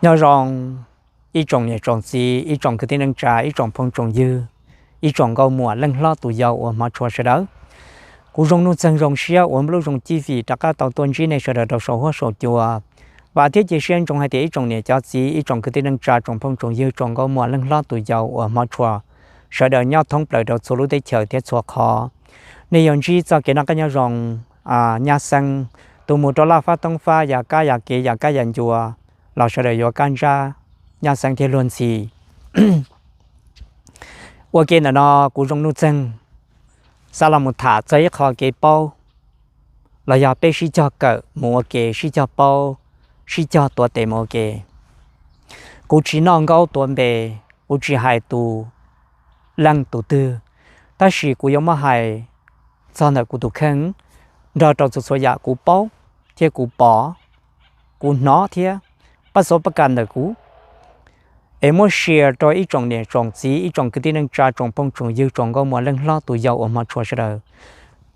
Nyob zoo ib tsoom niam tsoom txiv, ib tsoom kwv tij neej tsa, ib tsoom phooj tsoom ywg, ib tsoom nkauj muam leej hlob tus yau uas hmov tshua sawv daws. Kuv Zoo Nuj Txeeg zoo siab uas muaj lub zoo cib fim rov qab tau tuaj ntsib nej sawv daws rau saum huab saum cua. Vam thiab cia siab ntsoov hais tias ib tsoom niam cov txiv, ib tsoom kwv tij neej tsa, tsoom phooj tsoom ywg, tsoom nkauj muam leej hlob tus yau uas hmov tshua sawv daws nyob thoob plaws rau txhua lub teb chaws thiab txhua qhov, nej yuav ntsib txoj kev noj qab nyob zoo, nyab xeeb, tus mus rau laj fab toob fab, yam kab yam kev, yam kab yam ncua los sawv daws yuav kab ntsab nyab xeeb thiab luag ntxhi. Ua ke ntawm no kuv Zoo Nuj Txeeg xav los mus tham txog ib qho kev paub los yog peb sib cog kawm mus ua ke, sib cog paub, sib cog tuav tes mus ua ke. Kuv tsis noj nkaub tuav npe, kuv tsis hais tus leej tus twg, tab sis kuv yuav muab hais txog ntawm kuv tus kheej nrog rau txhua txhua yam kuv paub thiab kuv pom, kuv hnov thiab pab xov pab kas ntawm kuv, es muab share rau ib tsoom niam tsoom txiv, ib tsoom kwv tij neej tsa, tsoom phooj tsoom ywg, tsoom nkauj muam leej hlob tus yau uas hmov tshua sawv daws.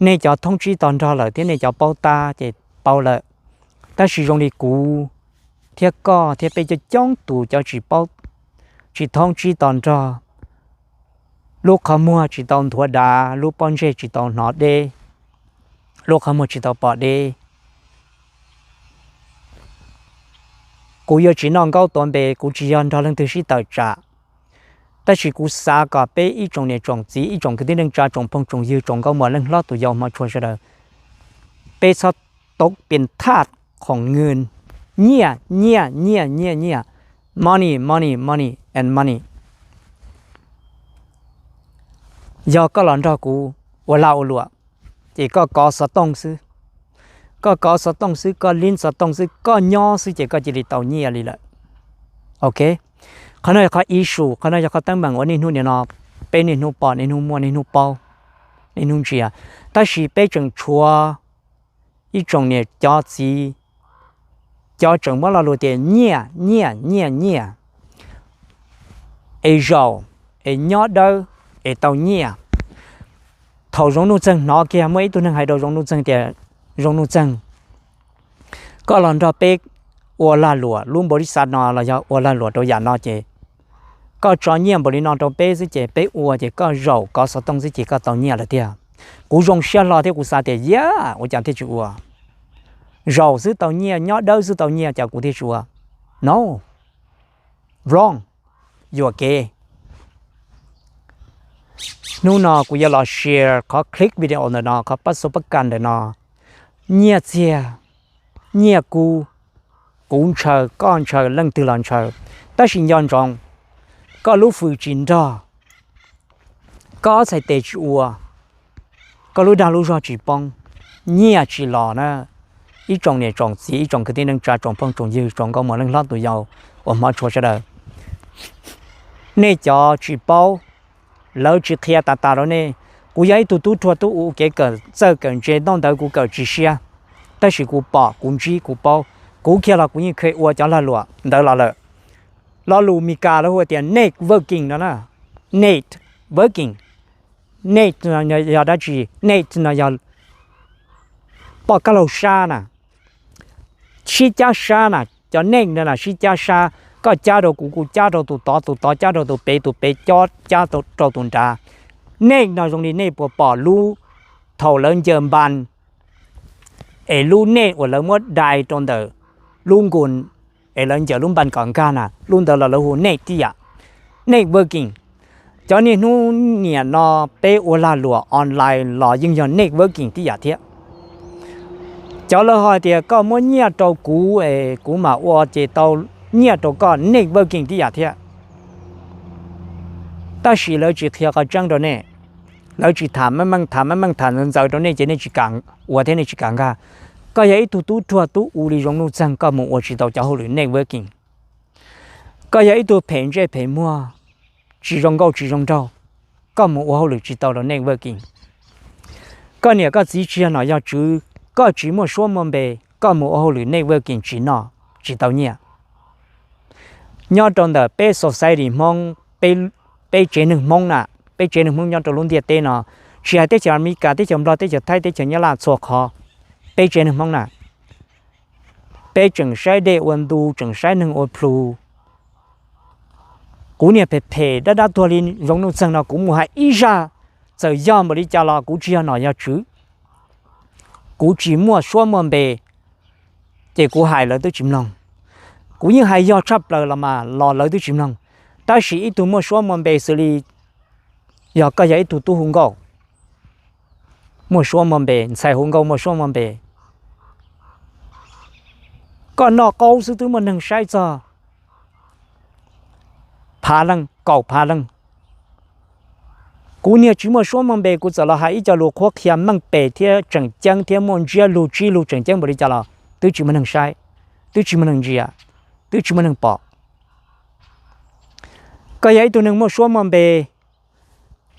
Nej cov thoob tsib tog nrog lawm thiab nej cov paub tab ces paub lawm, tab sis zoo li kuv thiab koj thiab peb coob coob tus cov tsis paub, tsis thoob tsib tog nrog, lub qhov muag tsis tau nthuav dav, lub pob ntseg tsis tau hnov deb, lub qhov muag tsis tau pom deb. Kuv yuav tsis noj nkaub tuav npe, kuv tsis yog nrog leej twg sib tawm tsam, tab sis kuv xav kom peb ib tsoom niam tsoom txiv, ib tsoom kwv tij neej tsa, tsoom phooj tsoom ywg, tsoom nkauj muam leej hlob tus yau hmov tshua sawv daws, peb txhob tauv pes thaj khoom nyiaj, nyiaj, nyiaj, nyiaj, nyiaj, money, money, money and money. Yog koj los nrog kuv ua lag ua luam, ces koj kov xov tooj xwb, koj kov xov tooj xwb, koj lib xov tooj xwb, koj nyob xwb ces koj cia li tau nyiaj li lawm. Ok, qhov no yog qhov issue, qhov no yog qhov teeb meem uas niaj hnub nim no peb niaj hnub pom, niaj hnub muaj, niaj hnub paub, niaj hnub ntsia. Tab sis peb tseem tshuav ib tsoom niam cov txiv, cov tseem muab lo lus tias nyiaj, nyiaj, nyiaj, nyiaj, es zaum, es nyob dawb, es tau nyiaj. Thaum Zoo Nuj Txeeg hnov kiag muaj ib tug neeg hais rau Zoo Nuj Txeeg tias, Zoo Nuj Txeeg, koj los nrog peb ua lag luam lub npaum li xav no los yog ua lag luam rau yam no ces koj tso nyiaj npaum li no rau peb xwb ces peb ua ces koj zaum kov xov tooj xwb ces koj tau nyiaj lawm tiag. Kuv zoo siab hlo thiab kuv xav tias yam ua cas thiaj tsis ua, zaum xwb tau nyiaj, nyob dawb xwb tau nyiaj cas kuv thiaj tsis ua. No, wrong, yuam kev. Hnub no kuv yuav los share qhov click video ntawm no, qhov pab xov pab kas ntawm no. Nyiaj txiag, nyiaj kub, kuv ntshaw, koj ntshaw, leej twg los ntshaw, tab sis nco ntsoov, koj lub fwm tsis nrog, koj ob txhais tes tsis ua, koj lub dag lub zog tsis poob, nyiaj tsis los na. Ib tsoom niam tsoom txiv, ib tsoom kwv tij neej tsa, tsoom phooj tsoom ywg, tsoom nkauj muam leej hlob tus yau uas hmov tshua sawv daws, nej cov tsis paub, lawv tsis qhia tas tas rau nej. Kuv yog ib tug tub rhuag tub u, kev kawm txawj kawm ntse ntaub ntawv kuv kawm tsis siab, tab sis kuv pom kuv ntsib kuv paub. Kuv kiag los kuv yeej kheev ua cov lag luam ntawd los lawm. Lo lus Meskas lawv hu tias networking no na. Networking, net no yog dab tsi? Net no yog poj kab laug sab na, sib cab sab na. Cov net no na sib cab sab, koj cab rau kuv, kuv cab rau tus tod, tus tod cab rau tus pem, tus pem cab rau tus nrad. Net no zoo li nej puas pom lub, thaum lawv ncaws npas, es lub net uas lawv muab dai rau ntawm lub nkus, es lawv ncaws lub npas kom nkag na, lub ntawd los lawv hu net tib yam. Networking, cov niaj hnub niam no peb ua lag luam online los yeej yog networking tib yam thiab. Cov lawv ho hais tias koj muab nyiaj rau kuv es kuv mam ua ces tau nyiaj rau koj, networking tib yam thiab. Tab sis lawv tsis qhia qhov tseeb rau nej, lawv tsis tham meej meej, tham meej meej, tham ntxaws ntxaws rau nej ces nej tsis kam ua thiab nej tsis kam nkag. Koj yog ib tug tub rhuag tub u li Zoo Nuj Txeeg, koj mus ua tsis tau cov hauj lwm networking. Koj yog ib tug phem ntsej phem muag, tsis zoo nkauj tsis zoo nraug, koj mus ua hauj lwm tsis tau rau networking. Koj niam koj txiv tsis yog nom yog tswv, koj tsis muaj suab muaj npe, koj mus ua hauj lwm networking tsis noj, tsis tau nyiaj. Nyob rau ntawm peb society Hmoob, peb tsev neeg Hmoob na, peb tsev neeg Hmoob nyob rau lub ntiaj teb no, tsis hais teb chaws Amelikas, teb chaws Nplog, teb chaws Thaib, teb chaws Nyab Laj, txhua qhov, peb tsev neeg Hmoob na, peb tseem saib dej ua ntu, tseem saib neeg ua plhu. Kuv niag phem phem dab dab tuag li Zoov Nuj Txeeg no kuv mus hais ib zaj, txawm yog npaum li cas los kuv tsis yog nom yog tswv, kuv tsis muaj suab muaj npe, ces kuv hais lawv twb tsis mloog. Kuv yeej hais yog tshaj plaws los mas los lawv twb tsis mloog. Tab sis ib tug muaj suab muaj npe xws li yog koj yog ib tug tub hu nkauj muaj suab muaj npe, ntxhais hu nkauj muaj suab muaj npe, koj noj qaub xwb twb muaj neeg saib txog phav leej, kaum phav leej. Kuv niag tsis muaj suab muaj npe, kuv txawm los hais ib co lus qhuab qhia meej pem thiab tseem ceeb thiab muaj ntsiab lus tsib lus tseem ceeb npaum li cas los twb tsis muaj neeg saib, twb tsis muaj neeg ntsia, twb tsis muaj neeg pom. Koj yog ib tug neeg muaj suab muaj npe,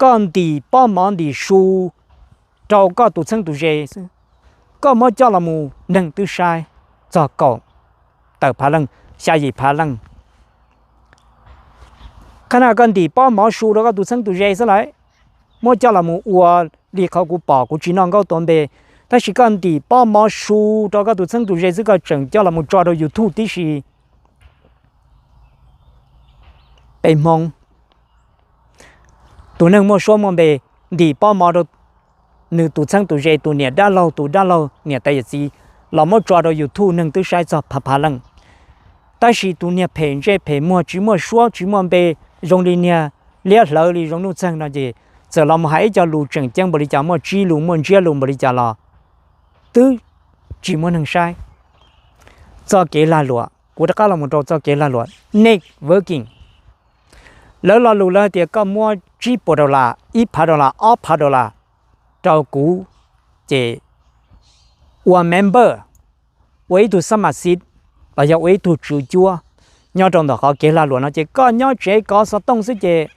koj ntim pob mov ntim su rau koj tus txheeb tus ze xwb, koj muab coj los mus neeg twb saib txog kaum tawm phav leej, xya yim phav leej. Qhov no koj ntim pob mov su rau koj tus txheeb tus ze xwb lawm, muab coj los mus ua li qhov kuv pom, kuv tsis noj nkauj tuav npe, tab sis koj ntim pob mov su rau koj tus txheeb tus ze xwb koj tseem coj los mus tso rau YouTube tib si. Peb Hmoob, tus neeg muaj suab muaj npe ntim pob mov rau nws tus txheeb tus ze, tus niam dab laug, tus dab laug niam tais yawm txiv, los muab tso rau YouTube neeg twb saib txog phav phav leej. Tab sis tus niag phem ntsej phem muag tsis muaj suab tsis muaj npe zoo li niag liab hlawv li Zoov Nuj Txeeg no ces txawm los mus hais ib co lus tseem ceeb npaum li cas, muaj tsib lus muaj ntsiab lus npaum li cas los twb tsis muaj neeg saib. Txoj kev lag luam, kuv rov qab los mus rau txoj kev lag luam networking. Lawv lo lus lawv hais tias koj muab tsib puas dollar, ib phav dollar, ob phav dollar rau kuv, ces ua member, ua ib tug xab mas xib, los yog ua ib tug tswv cuab nyob rau ntawm qhov kev lag luam no ces koj nyob tsev kov xov tooj xwb ces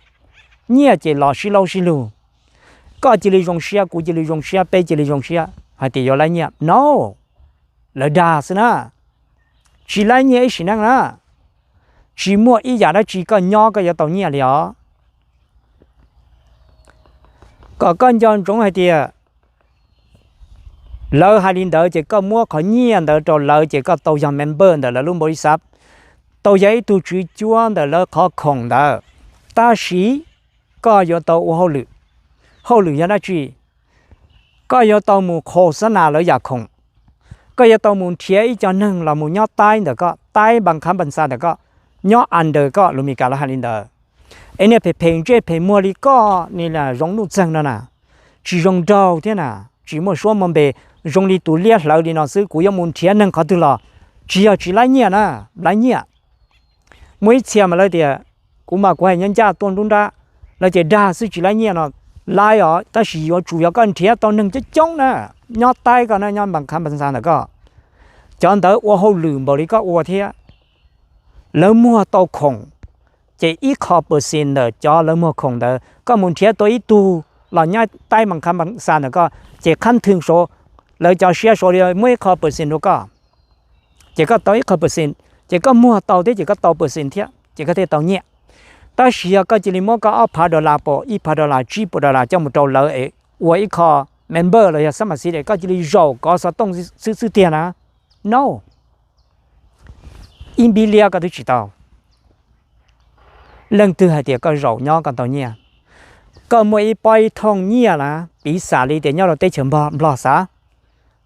nyiaj ces los sib laub sib lug. Koj cia li zoo siab, kuv cia li zoo siab, peb cia li zoo siab hais tias yuav laib nyiaj. No, lawv dag xwb na, tsis laib nyiaj ib sim neej na. Tsis muaj ib yam dab tsi koj nyob koj yuav tau nyiaj li os. Kom koj nco ntsoov hais tias lawv hais li ntawd ces koj muab qhov nyiaj ntawd rau lawv ces koj tau yog member ntawm lawv lub npaus li xav, tau yog ib tug tswv cuab ntawm lawv qhov khoom ntawd. Tab sis koj yuav tau ua hauj lwm. Hauj lwm yog dab tsi? Koj yuav tau mus khos xab nas lawv yam khoom. Koj yuav tau mus nrhiav ib co neeg los mus nyob taib ntawm koj, taib npas khab npas xa ntawm koj, nyob under koj, lus Mis Kas lawv hais li ntawd. Es niag phem phem ntsej phem muag li koj ni las Zoov Nuj Txeeg no na, tsis zoo nraug thiab na, tsis muaj suab muaj npe, zoo li tus liab hlawv li no xwb, kuv yuav mus nrhiav neeg qhov twg los tsis yog tsis laib nyiaj na, laib nyiaj. Muaj ib txhia mas lawv tias, kuv mas kuv hais nyob ncaj tuaj nruab nrab, lawv tias dag xwb tsis laib nyiaj no, laib os, tab sis yuav tsum yog koj nrhiav tau neeg coob coob na, nyob taib koj na, nyob npas khab npas xa ntawm koj, cov ntawd ua hauj lwm npaum li koj ua thiab, lawv muag tau khoom, ces ib qho percent ntawm cov lawv muag khoom ntawd koj mus nrhiav tau ib tug los nyob taib npas khab npas xa ntawm koj, ces khab thwj saud, lawv cov siab saud li muab ib qho percent rau koj, ces koj tau ib qho percent, ces koj muag tau thiab ces koj tau percent thiab ces koj thiaj tau nyiaj. Tab sis yog koj cia li muab koj ob phav dollar pam ib phav dollar tsib puas dollar coj mus rau lawv es ua ib qho member los yog xab mas xib es koj cia li zaum kov xov tooj xwb xwb tiag na, no, ib npib liab koj twb tsis tau. Leej twg hais tias koj zaum nyob koj tau nyiaj? Koj muaj ib pob ib thooj nyiaj na, piv xam li tias nyob rau teb chaws Nplog xav,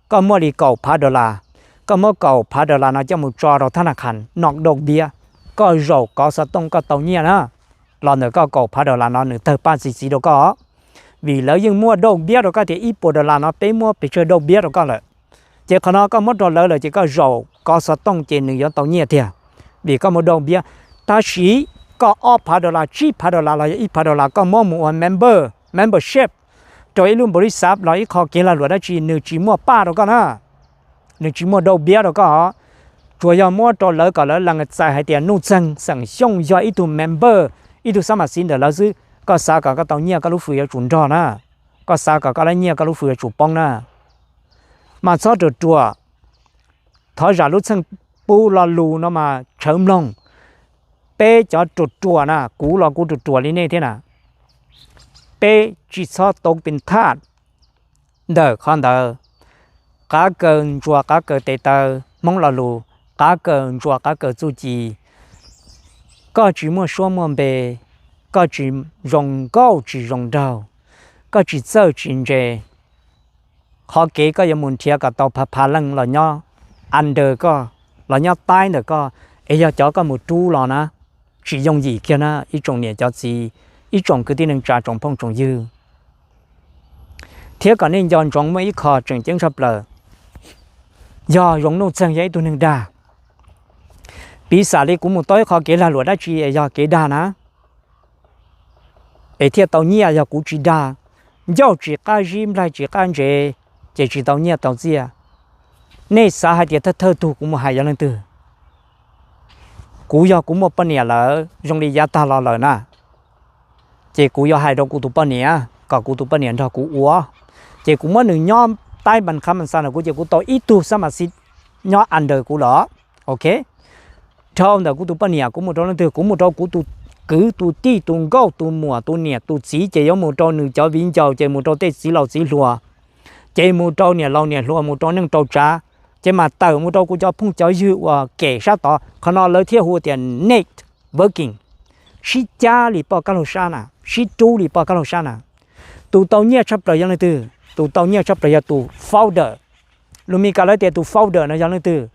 koj muaj li kaum phav dollar, koj muab kaum phav dollar no coj mus tso rau thab na khas noj dauj npiab, koj zaum kov xov tooj koj tau nyiaj na, los ntawm koj kaum phav dollar no nws tawg paj txi txiv rau koj. Vim lawv yeej muaj dauj npiab rau koj tias ib puas dollar no peb muab pes tsawg dauj npiab rau koj lawm. Ces qhov no koj muab rau lawv lawm ces koj zaum kov xov tooj ces nws yuav tau nyiaj tiag, vim koj muaj dauj npiab. Tab sis koj ob phav dollar, tsib phav dollar los yog ib phav dollar koj muab mus ua member, membership rau ib lub npaus lis xav los ib qho kev lag luam dab tsi nws tsis muaj paj rau koj na, nws tsis muaj dauj npiab rau koj. Tsuas yog muab rau lawv kom lawv lees txais hais tias Nuj Txeeg xeem Xyooj yog ib tug member, ib tug xab mas xib ntawm lawv xwb. Koj xav kom koj tau nyiaj koj lub fwm yuav tsum nrog na, koj xav kom koj laib nyiaj koj lub fwm yuav tsum poob na. Mas txhob ruam ruam, thov zam lub txheej pub lo lus no mas tshawv mloog. Peb cov ruam ruam na, kuv los kuv ruam ruam li nej thiab na, peb tsis txhob tau pes thaj ntawm qhov ntawd. Qav kaws ntsuas qav kaws tes taw, Hmoob lo lus, qab kawm ntsuas qab kawm txuj ci, koj tsis muaj suab muaj npe, koj tsis zoo nkauj tsis zoo nraug, koj tsis txawj tsis ntse, qhov kev koj yuav mus nrhiav kom tau phav phav leej los nyob under koj, los nyob taib ntawm koj, es yog cov koj mus rub los na, tsis yooj yim kiag na ib tsoom niam cov txiv, ib tsoom kwv tij neej tsa tsoom phooj tsoom ywg. Thiab kom nej nco ntsoov muaj ib qho tseem ceeb tshaj plaws, yog Zoov Nuj Txeeg yog ib tug neeg dag. Piv xam li kuv mus tau ib qho kev lag luam dab tsi es yog kev dag na, es thiaj tau nyiaj, yog kuv tsis dag, ncauj tsis qab zib nplaig tsis qab ntsev, ces tsis tau nyiaj tau txiaj. Nej xav hais tias thawj thawj tug kuv mus hais yog leej twg? Kuv yog kuv muaj poj niam lawm zoo li yav tag los lawm na, ces kuv yuav hais rau kuv tus poj niam kom kuv tus poj niam nrog kuv ua, ces kuv muab nws nyob taib npas khab npas xa ntawm kuv, ces kuv tau ib tug xab mas xib nyob under kuv lawm. Ok, dhau ntawm kuv tus poj niam kuv mus rau leej twg? Kuv mus rau kuv tus kwv tus tij tus nkauj tus muam tus niam tus txiv, ces yuav mus rau nws cov viv ncaus, ces mus rau tej txiv laus txiv hluas, ces mus rau niam laus niam hluas, mus rau neej rau tsav, ces mam tawm mus rau kuv cov phooj cov ywg uas kem sab tod. Qhov no lawv thiaj hu tias networking, sib cab li poj kab laug sab na, sib rub li poj kab laug sab na. Tus tau nyiaj tshaj plaws yog leej twg? Tus tau nyiaj tshaj plaws yog tus founder. Lus Mis Kas lawv tias tus founder no yog leej twg?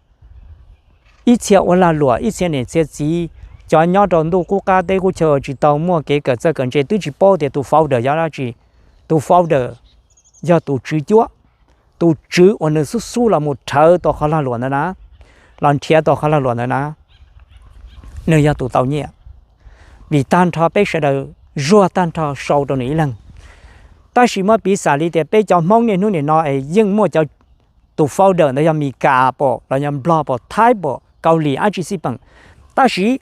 Ib txhia ua lag luam, ib txhia niam txhia txiv, cov nyob rau ntuj qub qab teb qub chaw tsis tau muaj kev kawm txawj kawm ntse twb tsis paub tias tus founder yog dab tsi. Tus founder yog tus tswv cuab, tus tswv uas nws xub xub los mus rhawv tau qhov lag luam ntawd na, los nrhiav tau qhov lag luam ntawd na, nws yog tus tau nyiaj. Vim tag nrho peb sawv daws zuag tag nrho sau rau nws ib leeg. Tab sis muab piv xam li tias peb cov Hmoob niaj hnub nim no es yeej muaj cov, tus founder ntawd yog Mis Kas pom los yog Nplog pom Thaib pom Kaus Lim dab tsi xij peem. Tab sis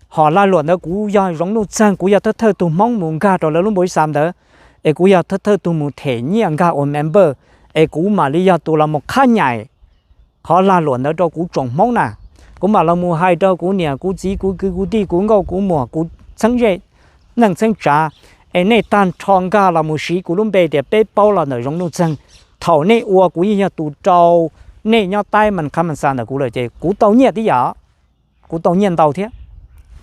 hom lag luam ntawd kuv yog Zoov Nuj Txeeg, kuv yog thawj thawj tug Hmoob mus nkag rau lawv lub npau ib xa ntawd, es kuv yog thawj thawj tug mus them nyiaj nkag ua member, es kuv mam li yog tus los mus qhab nyaim qhov lag luam ntawd rau kuv tsoom Hmoob na. Kuv mam los mus hais rau kuv niam kuv txiv kuv kwv kuv tij kuv nkauj kuv muam kuv txheeb zej neej txheeb tsav, es nej tag nrho nkag los mus siv kuv lub npe tias peb paub los ntawm Zoov Nuj Txeeg. Thaum nej ua kuv yeej yog tus rau nej nyob taib mas qhab mas xa ntawm kuv lawm ces kuv tau nyiaj tib yam, kuv tau nyiaj ntau thiab.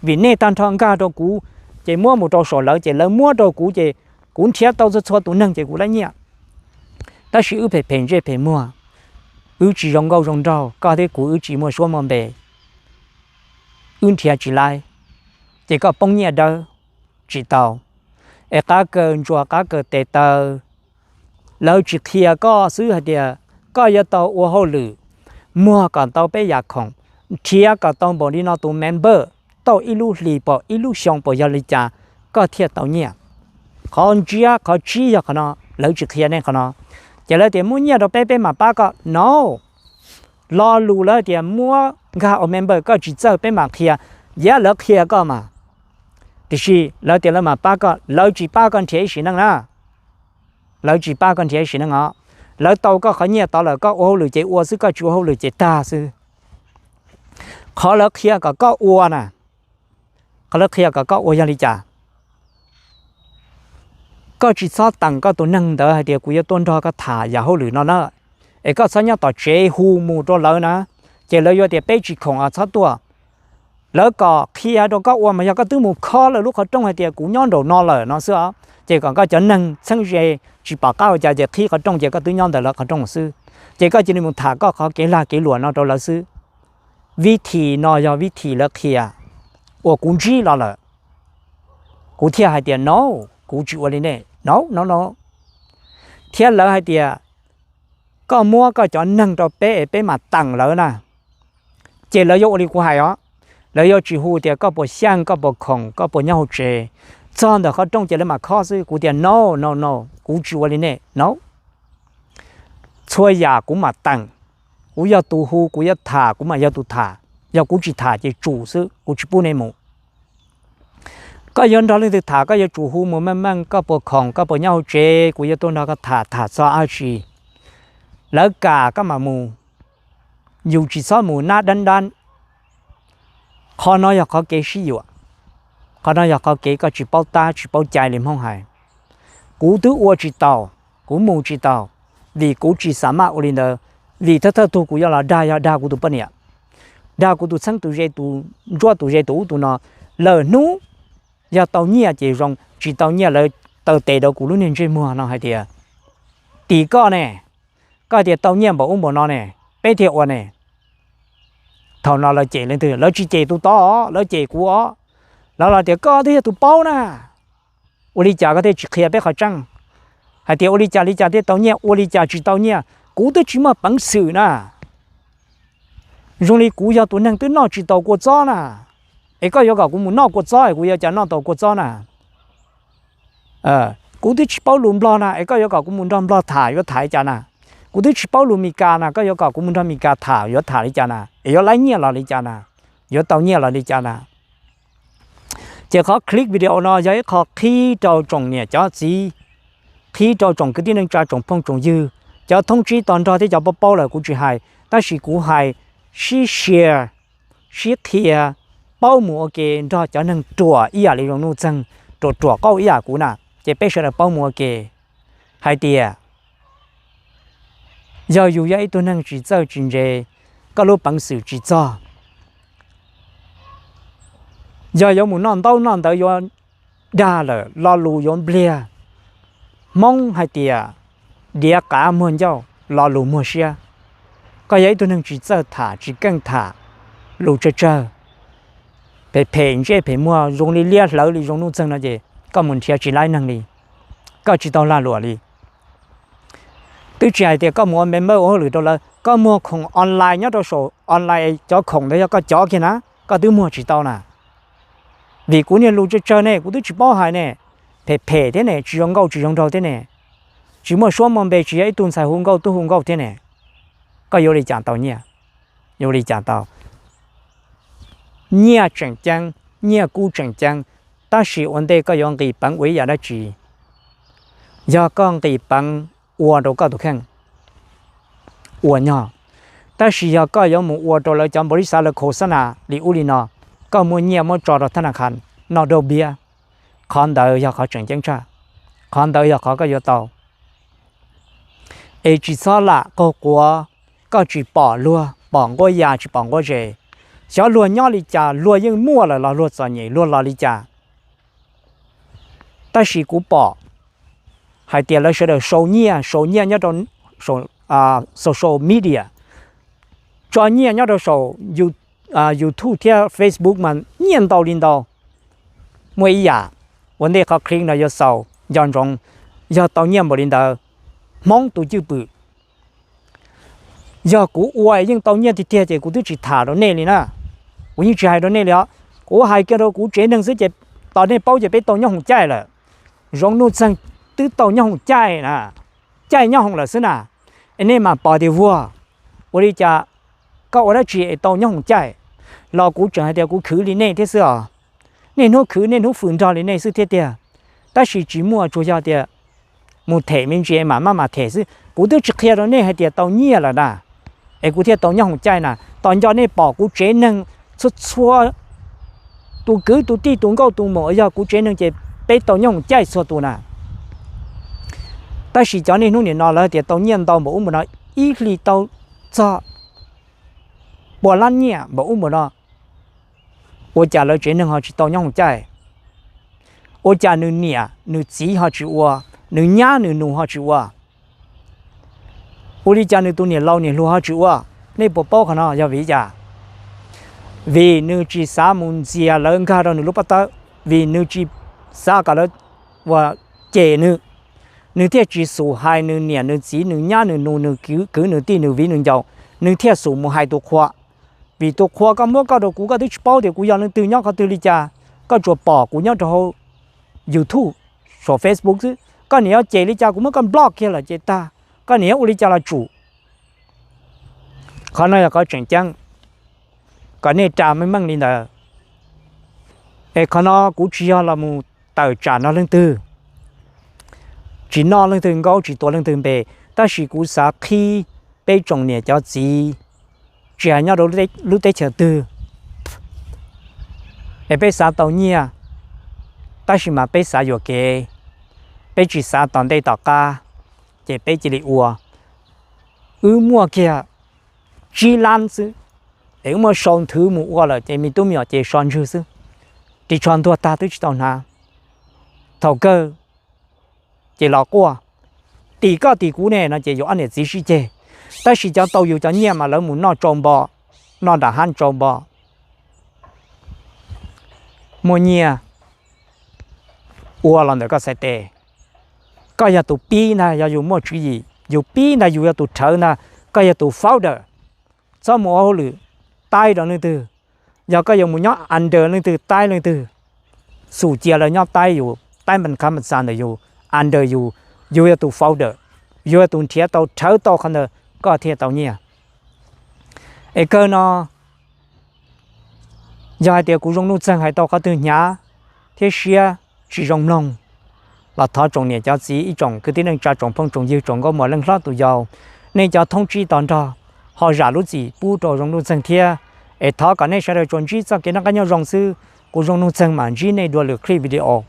Vim nej tag nrho nkag rau kuv, ces muab mus rau saum lawv ces lawv muab rau kuv ces kuv nrhiav tau txhua txhua tus neeg ces kuv lab nyiaj. Tab sis wb phem phem ntsej phem muag, wb tsis zoo nkauj zoo nraug, koj thiab kuv wb tsis muaj suab muaj npe, wb nrhiav tsis laib, ces koj poob nyiaj dawb tsis tau. Es qab kawg ntsuas qab kawg tes taw, lawv tsis qhia koj xwb hais tias koj yuav tau ua hauj lwm, muag kom tau peb yam khoom, nrhiav kom tau npaum li no tus member, tau ib lub hlis pom ib lub xyoo pom yog li cas koj thiaj tau nyiaj. Qhov ntsiab qhov tsib yog qhov no, lawv tsis qhia nej qhov no. Ces lawv tias muab nyiaj rau peb peb mam pab koj no. Lo lus lawv tias muab nkag ua member koj tsis txawj peb mam qhia, yam lawv qhia koj mas. Tiam sis lawv tias lawv mam pab koj, lawv tsis pab koj nrhiav ib sim neej na. Lawv tsis pab koj nrhiav ib sim neej os. Lawv tau koj qhov nyiaj tod lawm koj ua hauj lwm ces ua xwb, koj tsis ua hauj lwm ces tag xwb. Qhov lawv qhia kom koj ua na, qhov lawv qhia kom koj ua yog li cas? Koj tsis txhob teem koj tus neeg ntawd hais tias kuv yuav tuaj nrog koj tham yam hauj lwm no na, es koj txhob nyob tom tsev hu mus rau lawv na, ces lawv yuav tias peb tsis khoom os txhob tuaj. Lawv kom qhia rau koj ua mas yog koj twb mus khob lawv lub qhov rooj hais tias kuv nyob nraum no lawm no xwb os, ces kom koj cov neeg txheeb ze tsis pom qab ua cas ces qhib qhov rooj ces koj twb nyob ntawm lawv qhov rooj xwb, ces koj cia li mus tham koj qhov kev lag kev luam no rau lawv xwb. Vib thim no yog vib thim lawv qhia uas kuv ntsib los lawm, kuv thiaj hais tias no, kuv tsis ua li nej no no no. Thiab lawv hais tias koj muab koj cov neeg rau peb es peb mam teem lawv na, ces lawv yuav ua li kuv hais os. Lawv yuav tsis hu tias koj puas xyeej, koj puas khoom, koj puas nyob hauv tsev, txog ntawm qhov rooj ces lawv mam khob xwb. Kuv tias no no no, kuv tsis ua li nej no. Txhua yam kuv mam teem, kuv yog tus hu kuv yuav tham kuv mam yog tus tham, yog kuv tsis tham ces tsum xwb, kuv tsis pub nej mus. Koj yuav nrog leej twg tham koj yuav tsum hu mus meej meej, koj puas khoom koj puas nyob hauv tsev kuv yuav tuaj nrog koj tham, tham txog dab tsi lawv kam koj mam mus, yus tsis txhob mus nab dab dab. Qhov no yog qhov kev sib yuam, qhov no yog qhov kev koj tsis paub tab tsis paub cai li Hmoob hais. Kuv twb ua tsis tau, kuv mus tsis tau, vim kuv tsis xav maj ua li ntawd, vim thawj thawj tug kuv yuav los dag yog dag kuv tus poj niam. dag kuv tus txheeb tus ze, tus ntsuab tus ze, tus ub tus no, lawm hnub yog tau nyiaj ces zoo, tsis tau nyiaj lawv taw tes rau kuv lub niag ntsej muag no hais tias, tim koj ne, koj tias tau nyiaj npaum ub npaum no ne, peb thiaj ua ne. Thaum no lawv cem leej twg? Lawv tsis cem tus tod, lawv cem kuv os. Lawv los tias koj twb yog tus paub na, ua li cas koj thiaj tsis qhia peb qhov tseeb hais tias ua li cas li cas thiaj tau nyiaj, ua li cas tsis tau nyiaj? Kuv twb tsis muaj peev xwm na. Zoo li kuv yog tus neeg twb noj tsis tau kua txob na, es koj yuav kom kuv mus noj kua txob es kuv yuav cas noj tau kua txob na? Kuv twb tsis paub lus Nplog na, es koj yuav kom kuv mus nrog Nplog tham yuav tham li cas na? Kuv twb tsis paub lus Meskas na, koj yuav kom kuv mus nrog Meskas tham yuav tham li cas na? Es yuav laib nyiaj los li cas na? Yuav tau nyiaj los li cas na? Ces qhov clip video no yog ib qho qhib rau tsoom niam cov txiv, qhib rau tsoom kwv tij neej tsa, tsoom phooj tsoom ywg, cov thoob tsib to nrog thiab cov paub paub lawm kuv tsis hais, tab sis kuv hais sib share, sib qhia, paub mus ua ke nrog cov neeg ruam ib yam li Zoo Nuj Txeeg, ruam ruam qauj ib yam kuv na, ces peb sawv daws paub mus ua ke hais tias yog yus yog ib tug neeg tsis txawj tsis ntse, koj lub peev xwm tsis txog, yog yuav mus noj ntaub noj ntawv yuav dag lawm lo lus yuav npliag. Hmoob hais tias diav qav muag ncauj, lo lus muag siab. Koj yog ib tug neeg tsis txawj tham tsis keej tham, lus tsawg tsawg, phem phem ntsej phem muag zoo li liab hlawv li Zoo Nuj Txeeg no ces koj mus nrhiav tsis laib neeg li, koj tsis tau lag luam li. Twb tsis hais tias koj mus ua member ua hauj lwm rau lawv, koj muag khoom online nyob rau saum online, cov khoom ntawd yog koj cov kiag na, koj twb muag tsis tau na. Vim kuv niag lus tsawg tsawg ne, kuv twb tsis paub hais ne, phem phem thiab ne, tsis zoo nkauj tsis zoo nraug thiab ne, tsis muaj suab muaj npe, tsis yog ib tug ntxhais hu nkauj tub hu nkauj thiab ne, koj yuav li cas tau nyiaj? Yuav li cas tau? Nyiaj tseem ceeb, nyiaj kub tseem ceeb, tab sis ua ntej koj yuav nqis peev ua ib yam dab tsi, yog koj nqis peev ua rau koj tus kheej, ua nyog, tab sis yog koj yuav mus ua rau lawv cov npaum li xav lawv khos xab nas li ub li no, koj muab nyiaj muab tso rau thab na khas noj daug biab, qhov ntawd yog qhov tseem ceeb tshaj, qhov ntawd yog qhov koj yuav tau. Es tsis txhob lam qaug quav, koj tsis pom luag pom nquab ya tsis pom nquab zes. Xyov luag nyob li cas, luag yeej muaj lawm los luag txom nyem luag los li cas. Tab sis kuv pom hais tias lawv sawv daws sau nyiaj sau nyiaj nyob rau social media, tso nyiaj nyob rau saum YouTube thiab Facebook mas nyiaj ntau li ntau. Muaj ib yam, ua ntej qhov clip no yuav xaus nco ntsoov, yog tau nyiaj npaum li ntawd, Hmoob tus cwj pwm. Yog kuv ua es yeej tau nyiaj tiag tiag ces kuv twb tsis tham rau nej li na. Kuv yeej tsis hais rau nej li os. Kuv hais kiag rau kuv tsev neeg xwb ces tos nej paub ces peb tau nyob hoom caij lawm. Zoov Nuj Txeeg twb tau nyob hoom caij na, caij nyob hoom lawm xwb na. Es nej mam pom tias vuag, ua li cas koj ua dab tsi es tau nyob hoom caij? Los kuv tseem hais tias kuv khwv li nej thiab xwb os. Niaj hnub khwv niaj hnub fwm nrog li nej xwb thiab tiag. Tab sis tsis muaj, tsuas yog tias mus them me ntsis mam maj mam them xwb. Kuv twb tsis qhia rau nej hais tias tau nyiaj lawm na, es kuv thiaj tau nyob hoom caij na. Tos nco nej pom kuv tsev neeg txhua txhua tus kwv tus tij tus nkauj tus muam uas yog kuv tsev neeg ces peb tau nyob hoom caij txhua tus na. Tab sis cov niaj hnub nim no lawv tias tau nyiaj ntau npaum ub npaum no, ib hlis tau txog pua lab nyiaj npaum ub npaum no, ua cas lawv tsev neeg ho tsis tau nyob hoom caij? Ua cas nws niam nws txiv ho tsis ua, nws nyab nws nus ho tsis ua? Ua li cas nws tus niam laus niam hluas ho tsis ua? Nej puas paub qhov no yog vim li cas? Vim nws tsis xav mus ntxias lawv nkag rau nws lub pob tawb, vim nws tsis xav kom lawv ua cem nws, nws thiaj tsis xum hais nws niam nws txiv nws nyab nws nus nws kwv nws tij nws viv nws ncaus, nws thiaj xum mus hais tus qhua. Vim tus qhua koj muab koj rau kuv, koj twb tsis paub tias kuv yog leej twg nyob qhov twg li cas, koj tsuas pom kuv nyob rau hauv YouTube, saum Facebook xwb. Koj niam yuav cem li cas kuv muab koj block kiag lawm ces tag, koj niam yuav ua li cas los tsum. Qhov no yog qhov tseem ceeb, kom nej ras meej meej li ntawd. Es qhov no kuv tsis yog los mus tawm tsam no leej twg, tsis noj leej twg nkaub tsis tuav leej twg npe, tab sis kuv xav qhib peb tsoom niam cov txiv, tsis hais nyob rau lub teb chaws twg, es peb xav tau nyiaj, tab sis mas peb xav yuam kev, peb tsis xav tom ntej tom qab, ces peb cia li ua. Wb muaj kiag tsib lab xwb, es wb muab sau nthwv mus ua lawm ces me tub me nyuam ces so ntswg xwb, ris tsho ntuag tag twb tsis tau hnav. Thaum kawg ces los quaj, tim koj tim kuv ne no ces yus ob niam txiv sib ceg. Tab sis cov tau yus cov nyiaj mas lawv mus noj tsau npo, noj nram hab tsau npo, muaj nyiaj ua los ntawm koj txhais tes. Koj yog tus pib ntag, yog yus muaj tswv yim, yus pib ntag, yus yog tus rhawv ntag, koj yog tus founder. Txhob mus ua hauj lwm taib rau leej twg. Yog koj yuav mus nyob under leej twg, taib leej twg, xum cia lawv nyob taib yus, taib npas khav npas txas ntawm yus, under yus, yus yog tus founder, yus yog tus nrhiav tau rhawv tau qhov ntawd koj thiaj tau nyiaj. Es kawg no, yog hais tias kuv Zoo Nuj Txeeg hais tau qhov twg hnyav thiab siab tsis zoo mloog los thov tsoom niam cov txiv, ib tsoom kwv tij neej tsa, tsoom phooj tsoom ywg, tsoom nkauj muam leej hlob tus yau, nej cov thoob tsib to nrog ho zam lub txim pub rau Zoo Nuj Txeeg thiab. Es thov kom nej sawv daws tsuas ntsib txoj kev noj qab nyob zoo xwb, kuv Zoo Nuj Txeeg mam ntsib nej dua lwm clip video.